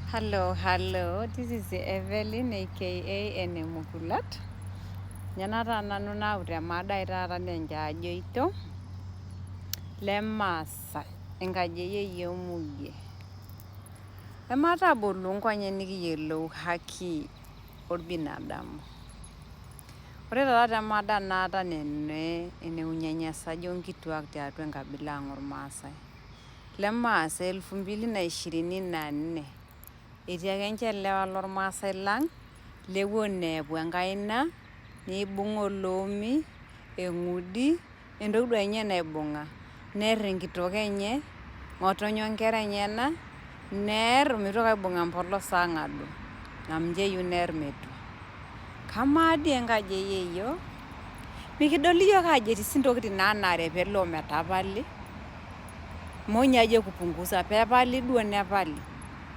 Hello, hello. This is Evelyn aka Ene Mukulat. Ninye taa nanu naau te mada ai taata nenche ajoito lemaasai enkaji e yeyio mugie. Ematabolu nkonyek nikiyiolou haki olbinadamu. Ore taata te mada naata nene ene unyanyasaji oonkituak tiatua enkabila ang olmaasai. Lemaasai elfu mbili na ishirini na nne etii ake ninche ilewa lormaasai lang lewuo inepu enkaina neibung'a oloomi, eng'udi, entoki duo akeninye naibung'a neer enkitok enye, ng'otonye onkera enyena neer omitoki aibung'a empolos aang'adu amu ninche eyieu neer metua. Kamaa dii enkaji e yeyio, mikidol iyiok ajo etii sii intokitin naanare pelo ometapali, monye ajo kupunguza, peepali duo nepali.